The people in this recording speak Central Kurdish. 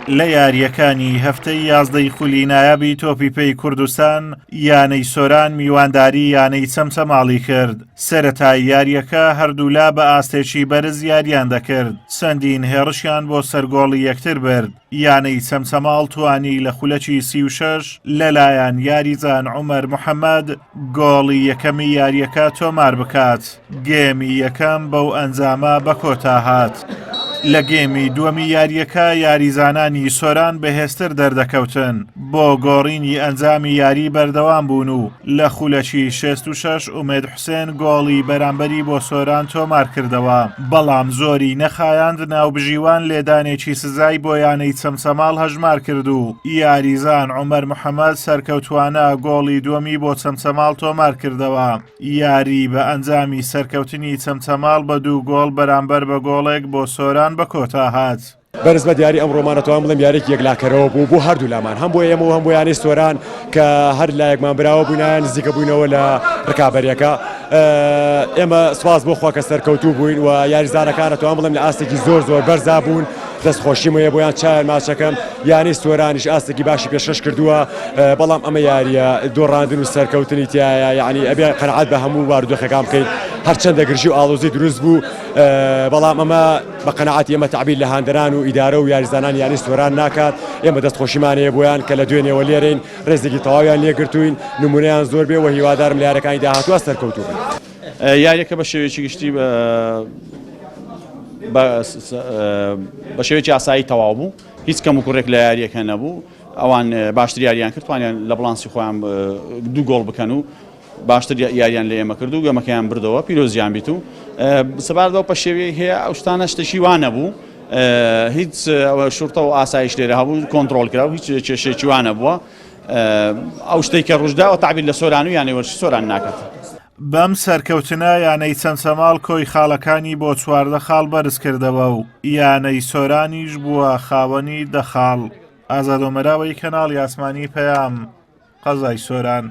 لە یارییەکانی هەفتەی یازدەی خولی نایابی تۆپی پێی کوردستان، یانەی سۆران میوانداری یانەی چەمچەماڵی کرد. سەرەتای یارییەکە هەردوولا بە ئاستێکی بەرز یارییان دەکرد، چەندین هێڕشیان بۆ سەر گۆڵی یەکتر برد. یانەی چەمچەماڵ توانی لە خولەکی 36 لەلایەن یاریزان عومەر محەمەد گۆڵی یەکەمی یارییەکە تۆمار بکات. گێمی یەکەم بەو ئەنجامە بەکۆتا هات. لە گێمی دووەمی یارییەکە یاریزانانی سۆران بەهێزتر دەردەکەوتن، بۆ گۆڕینی ئەنجامی یاری بەردەوام بوون و لە خولەکی 66 ئومێد حوسێن گۆڵی بەرامبەری بۆ سۆران تۆمارکردەوە، بەڵام زۆری نەخایاند ناوبژیوان لێدانێکی سزای بۆ یانەی چەمچەماڵ هەژمارکرد و یاریزان عومەر محەمەد سەرکەوتووانە گۆڵی دووەمی بۆ چەمچەماڵ تۆمارکردەوە. یاری بە ئەنجامی سەرکەوتنی چەمچەماڵ بە دوو گۆڵ بەرامبەر بە گۆڵێک بۆ سۆران بە کۆتا هات. بەرز بە دیاری ئەمڕۆمان ئەتوانم بڵێم یاریەکی یەکلاکەرەوە بوو بۆ هەردوو لامان هەم بۆ ئێمە و هەم بۆ یانەی سۆران کە هەر لایەکمان براوە بووینایە نزیکە بووینەوە لە ڕکابەریەکە ئێمە سواز بۆ خوا کە سەرکەوتوو بووین و یاریزانەکان ئەتوانم بڵێم لە ئاستێکی زۆر زۆر بەرزا بوون دەست خۆشیم هەیە بۆیان چایان ماچەکەم یانەی سۆرانیش ئاستێکی باشی پێشکەش کردووە بەڵام ئەمە یاریە دۆڕاندن و سەرکەوتنی تایە یعنی ئەبێ قەناعەت بە هەموو بارودۆخەکان بکەین هەرچەندە گرژی و ئاڵۆزی دروست بوو بەڵام ئەمە بە قەناعەتی ئێمە تەعبیر لە هاندەران و ئیدارە و یاریزانانی یانەی سۆران ناکات، ئێمە دەستخۆشیمان هەیە بۆیان کە لە دوێنێوە لێرەین، رێزێکی تەواویان لێگرتووین، نموونەیان زۆر بێ و هیوادارم لە یارییەکانی داهاتووە سەرکەوتوو بن. یارییەکە بە شێوەیەکی گشتی بە شێوەیەکی ئاسایی تەواو بوو، هیچ کەموکوڕێک لە یارییەکە نەبوو، ئەوان باشتر یارییان کرد، توانیان لە بڵانسی خۆیان دوو گۆڵ بکەن و باشتر یاریان لە ئێمە کرد و گەمەکەیان بردەوە پیرۆزیان بیت و سەبارەت بەو پەشێویەی هەیە ئەو شتانە شتێکی وا نەبوو هیچ شورتە و ئاسایش لێرە هەبوو کۆنترۆل کرا و هیچ کێشێکی وا نەبووە ئەو شتێک کە ڕووشداوە تعبیر لە سۆران و یانەی وەرزشی سۆران ناکات. بەم سەرکەوتنە یانەی چەمچەماڵ کۆی خاڵەکانی بۆ 14 خاڵ بەرزکردەوە و یانەی سۆرانیش بووە خاوەنی دە خاڵ. ئازاد ئۆمەراوەی کەناڵی ئاسمانی پەیام، قەزای سۆران.